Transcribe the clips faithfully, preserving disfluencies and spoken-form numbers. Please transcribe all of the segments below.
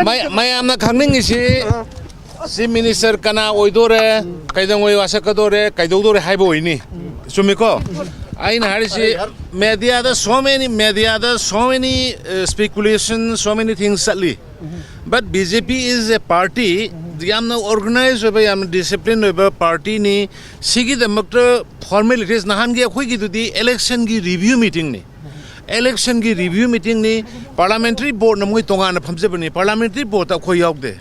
ꯃꯌꯥꯝꯅ ꯈꯪꯅꯤꯡꯉꯤꯁꯤ chief minister ꯀꯅꯥ ꯑꯣꯏꯗꯣꯔꯦ, ꯀꯩꯗꯧꯉꯩ ꯋꯥꯁꯛꯀꯗꯣꯔꯦ, ꯀꯩꯗꯧꯗꯣꯔꯦ ꯍꯥꯏꯕ ꯑꯣꯏꯅꯤ꯫ ꯆꯨꯝꯃꯤꯀꯣ? ꯑꯩꯅ ꯍꯥꯏꯔꯤꯁꯤ ꯃꯦꯗꯤꯌꯥꯗ so many, ꯃꯦꯗꯤꯌꯥꯗ so many speculation, so many things ꯆꯠꯂꯤ꯫ But B J P is a party, ꯌꯥꯝꯅ ꯑꯣꯔꯒꯅꯥꯏꯖ ꯑꯣꯏꯕ, ꯌꯥꯝꯅ ꯗꯤꯁꯤꯄ꯭ꯂꯤꯟ ꯑꯣꯏꯕ ꯄꯥꯔꯇꯤꯅꯤ꯫ ꯁꯤꯒꯤꯗꯃꯛꯇ ꯐꯣꯔꯃꯦꯂꯤꯇꯤꯁ, ꯅꯍꯥꯟꯒꯤ ꯑꯩꯈꯣꯏꯒꯤꯗꯨꯗꯤ ꯏꯂꯦꯛꯁꯟꯒꯤ ꯔꯤꯚ꯭ꯌꯨ ꯃꯤꯇꯤꯡꯅꯤ꯫ ꯏꯂꯦꯛꯁꯟꯒꯤ ꯔꯤꯚ꯭ꯌꯨ ꯃꯤꯇꯤꯡꯅꯤ꯫ ꯄꯥꯔꯂꯥꯃꯦꯟꯇꯔꯤ ꯕꯣꯔꯗꯅ ꯃꯣꯏ ꯇꯣꯉꯥꯟꯅ ꯐꯝꯖꯕꯅꯤ꯫ ꯄꯥꯔꯂꯥꯃꯦꯟꯇꯔꯤ ꯕꯣꯔꯗꯇ ꯑꯩꯈꯣꯏ ꯌꯥꯎꯗꯦ꯫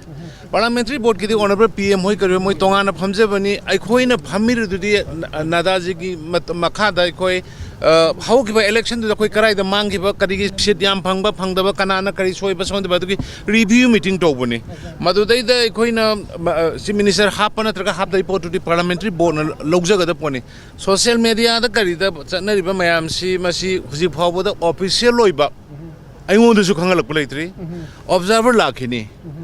ꯄꯥꯔꯂꯥꯃꯦꯟꯇꯔꯤ ꯕꯣꯔꯗꯀꯤꯗꯤ ꯑꯣꯅꯔꯦꯕꯜ ꯄꯤ ꯑꯦꯝ ꯍꯣꯏ ꯀꯔꯤ ꯍꯣꯏ ꯃꯣꯏ ꯇꯣꯉꯥꯟꯅ ꯐꯝꯖꯕꯅꯤ꯫ ꯑꯩꯈꯣꯏꯅ ꯐꯝꯃꯤꯔꯤꯗꯨꯗꯤ ꯅ-, ꯅꯗꯥꯖꯤꯒꯤ ꯃꯠ-, ꯃꯈꯥꯗ ꯑꯩꯈꯣꯏ, ꯑ, ꯍꯧꯈꯤꯕ ꯏꯂꯦꯛꯁꯟꯗꯨꯗ ꯑꯩꯈꯣꯏ ꯀꯗꯥꯏꯗ ꯃꯥꯡꯈꯤꯕ, ꯀꯔꯤꯒꯤ ꯁꯤꯠ ꯌꯥꯝ ꯐꯪꯕ, ꯐꯪꯗꯕ, ꯀꯅꯥꯅ ꯀꯔꯤ ꯁꯣꯏꯕ, ꯁꯣꯏꯗꯕ, ꯑꯗꯨꯒꯤ ꯔꯤꯚ꯭ꯌꯨ ꯃꯤꯇꯤꯡ ꯇꯧꯕꯅꯤ꯫ ꯃꯗꯨꯗꯩꯗ ꯑꯩꯈꯣꯏꯅ, ꯑ, ꯆꯤꯐ ꯃꯤꯅꯤꯁꯇꯔ ꯍꯥꯞꯄ ꯅꯠꯇ꯭ꯔꯒ ꯍꯥꯞꯇꯕꯒꯤ ꯄꯣꯠꯇꯨꯗꯤ ꯄꯥꯔꯂꯥꯃꯦꯟꯇꯔꯤ ꯕꯣꯔꯗꯅ ꯂꯧꯖꯒꯗꯕ ꯄꯣꯠꯅꯤ꯫ ꯁꯣꯁꯤꯌꯦꯜ ꯃꯦꯗꯤꯌꯥꯗ ꯀꯔꯤꯗ ꯆꯠꯅꯔꯤꯕ ꯃꯌꯥꯝꯁꯤ, ꯃꯁꯤ ꯍꯧꯖꯤꯛ ꯐꯥꯎꯕꯗ ꯑꯣꯐꯤꯁꯤꯌꯦꯜ ꯑꯣꯏꯕ ꯑꯩꯉꯣꯟꯗꯁꯨ ꯈꯪꯍꯜꯂꯛꯄ ꯂꯩꯇ꯭ꯔꯤ꯫ ꯑꯣꯕꯖꯥꯔꯚꯔ ꯂꯥꯛꯈꯤꯅꯤ꯫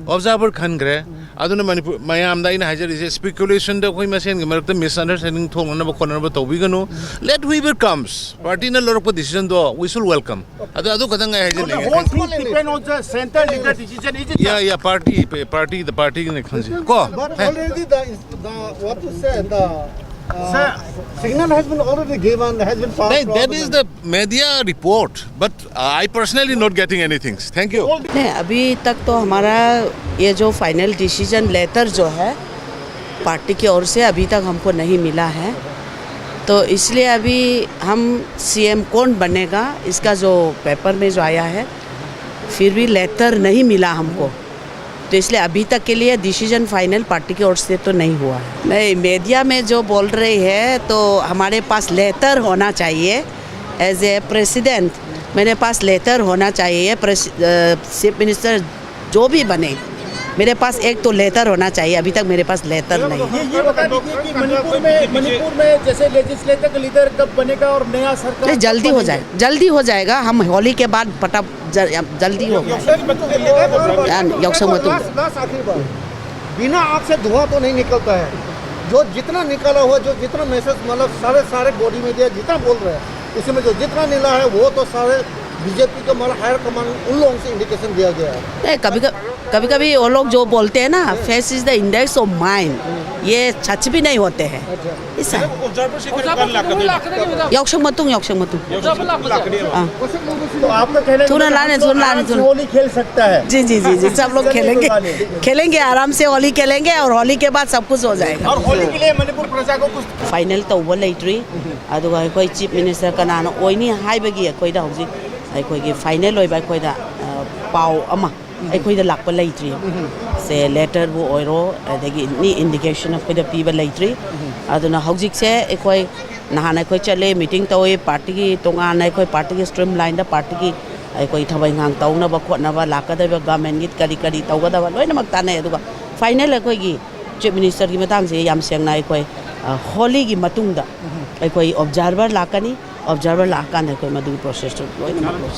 ꯑꯣꯕꯖꯥꯔꯚꯔ ꯈꯟꯈ꯭ꯔꯦ꯫ ꯑꯗꯨꯅ ꯃꯅꯤꯄꯨꯔ ꯃꯌꯥꯝꯗ ꯑꯩꯅ ꯍꯥꯏꯖꯔꯤꯁꯦ, ꯁ꯭ꯄꯤꯀꯨꯂꯦꯁꯟꯗ ꯑꯩꯈꯣꯏ ꯃꯁꯦꯟꯒꯤ ꯃꯔꯛꯇ ꯃꯤꯁꯑꯟꯗꯔꯁ꯭ꯇꯦꯟꯗꯤꯡ ꯊꯣꯛꯅꯅꯕ ꯈꯣꯠꯅꯅꯕ ꯇꯧꯕꯤꯒꯅꯨ꯫ Let whoever comes, ꯄꯥꯔꯇꯤꯅ ꯂꯧꯔꯛꯄ ꯗꯤꯁꯤꯖꯟꯗꯣ we should welcome꯫ ꯑꯗꯨ, ꯑꯗꯨ ꯈꯛꯇꯪ ꯑꯩ ꯍꯥꯏꯖꯅꯤꯡꯉꯦ꯫ Thank you. Depend on the central leader decision, is it? Yeah, yeah, party, party, the party ꯅ ꯈꯪꯖꯩ ꯀꯣ꯫ But already the, the what to say, the uh, signal has been already given, has been passed. That is the media report, but I personally not getting anything. Thank you. नहीं, अभी तक तो हमारा ये जो फाइनल डिसीजन लेटर जो है party की ओर से अभी तक हमको नहीं मिला है। तो इसलिए अभी हम सीएम कौन बनेगा, इसका जो पेपर में जो आया है, फिर भी लेटर नहीं मिला हमको। तो इसलिए अभी तक के लिए डिसीजन फाइनल पार्टी की ओर से तो नहीं हुआ है। नहीं, मीडिया में जो बोल रहे हैं तो हमारे पास लेटर होना चाहिए। एज ए प्रेसिडेंट मेरे पास लेटर होना चाहिए। चीफ मिनिस्टर जो भी बने, मेरे पास एक तो लेटर होना चाहिए। अभी तक मेरे पास लेटर नहीं है। ये ये बता दीजिए कि मणिपुर में मणिपुर में जैसे लेजिस्लेचर का लीडर कब बनेगा और नया सरकार नहीं, जल्दी हो जाए, जल्दी हो जाएगा। हम होली के बाद पटा जल्दी होगा। याक्संग मत्युंग याक्संग मत्युंग। लास्ट लास्ट आखिरी बार, बिना आग से धुआं तो नहीं निकलता है। जो जितना निकाला हुआ, जो जितना मैसेज, मतलब सारे सारे बॉडी मीडिया जितना बोल रहे हैं, उसमें जो जितना मिला है वो तो सारे बीजेपी के, मतलब हायर कमांड उन लोगों से इंडिकेशन दिया गया है। नहीं, कभी कभी कभी कभी वो लोग जो बोलते हैं ना, face is the index of mind, ये सच भी नहीं होते हैं। ऐसा है। ꯑꯣꯕꯖꯥꯔꯚꯔꯁꯤ ꯀꯔꯝ ꯀꯥꯟꯗ ꯂꯥꯛꯀꯗꯣꯏꯅꯣ? ꯌꯥꯎꯁꯪ ꯃꯇꯨꯡ, ꯌꯥꯎꯁꯪ ꯃꯇꯨꯡ꯫ ꯌꯥꯎꯁꯪ ꯃꯇꯨꯡ ꯂꯥꯛꯀꯅꯦꯕ? हाँ। तो आपका कहना है थोड़ा कि लाने, हम लोग थोड़ा लाने, आराम से थोड़ा। होली खेल सकता है। जी जी जी जी, सब लोग दिक्कत खेलेंगे, नहीं होने वाली। खेलेंगे, आराम से होली खेलेंगे और होली के बाद सब कुछ हो जाएगा। और होली के लिए मणिपुर प्रजा को कुछ ꯐꯥꯏꯅꯦꯜ ꯇꯧꯕ ꯂꯩꯇ꯭ꯔꯤ꯫ ꯑꯗꯨꯒ ꯑꯩꯈꯣꯏ ꯆꯤꯐ ꯃꯤꯅꯤꯁꯇꯔ ꯀꯅꯥꯅ ꯑꯣꯏꯅꯤ ꯍꯥꯏꯕꯒꯤ ꯑꯩꯈꯣꯏꯗ ꯍꯧꯖꯤꯛ ꯑꯩꯈꯣꯏꯒꯤ ꯐꯥꯏꯅꯦꯜ ꯑꯣꯏꯕ ꯑꯩꯈꯣꯏꯗ, ꯑ, ꯄꯥꯎ ꯑꯃ ꯑꯩꯈꯣꯏꯗ ꯂꯥꯛꯄ ꯂꯩꯇ꯭ꯔꯤ꯫ ꯁꯦ ꯂꯦꯇꯔꯕꯨ ꯑꯣꯏꯔꯣ, ꯑꯗꯒꯤ ꯑꯦꯅꯤ ꯏꯟꯗꯤꯀꯦꯁꯟ ꯑꯩꯈꯣꯏꯗ ꯄꯤꯕ ꯂꯩꯇ꯭ꯔꯤ꯫ ꯑꯗꯨꯅ ꯍꯧꯖꯤꯛꯁꯦ ꯑꯩꯈꯣꯏ ꯅꯍꯥꯟ ꯑꯩꯈꯣꯏ ꯆꯠꯂꯦ, ꯃꯤꯇꯤꯡ ꯇꯧꯋꯤ, ꯄꯥꯔꯇꯤꯒꯤ ꯇꯣꯉꯥꯟꯅ ꯑꯩꯈꯣꯏ ꯄꯥꯔꯇꯤꯒꯤ ꯁ꯭ꯇ꯭ꯔꯤꯝ ꯂꯥꯏꯟꯗ ꯄꯥꯔꯇꯤꯒꯤ ꯑꯩꯈꯣꯏ ꯊꯕꯛ ꯏꯪꯈꯥꯡ ꯇꯧꯅꯕ ꯈꯣꯠꯅꯕ ꯂꯥꯛꯀꯗꯧꯔꯤꯕ ꯒꯚꯔꯟꯃꯦꯟꯒꯤ ꯀꯔꯤ ꯀꯔꯤ ꯇꯧꯒꯗꯕ ꯂꯣꯏꯅꯃꯛ ꯇꯥꯟꯅꯩ꯫ ꯑꯗꯨꯒ ꯐꯥꯏꯅꯦꯜ ꯑꯩꯈꯣꯏꯒꯤ ꯆꯤꯐ ꯃꯤꯅꯤꯁꯇꯔꯒꯤ ꯃꯇꯥꯡꯁꯦ ꯌꯥꯝ ꯁꯦꯡꯅ ꯑꯩꯈꯣꯏ, ꯑ, ꯍꯣꯂꯤꯒꯤ ꯃꯇꯨꯡꯗ ꯑꯩꯈꯣꯏ ꯑꯣꯕꯖꯥꯔꯚꯔ ꯂꯥꯛꯀꯅꯤ꯫ ꯑꯣꯕꯖꯥꯔꯚꯔ ꯂꯥꯛꯑꯀꯥꯟꯗ ꯑꯩꯈꯣꯏ ꯃꯗꯨꯒꯤ ꯄ꯭ꯔꯣꯁꯦꯁꯇꯨ ꯂꯣꯏꯅꯃꯛ ꯂꯣꯏꯁꯤꯟ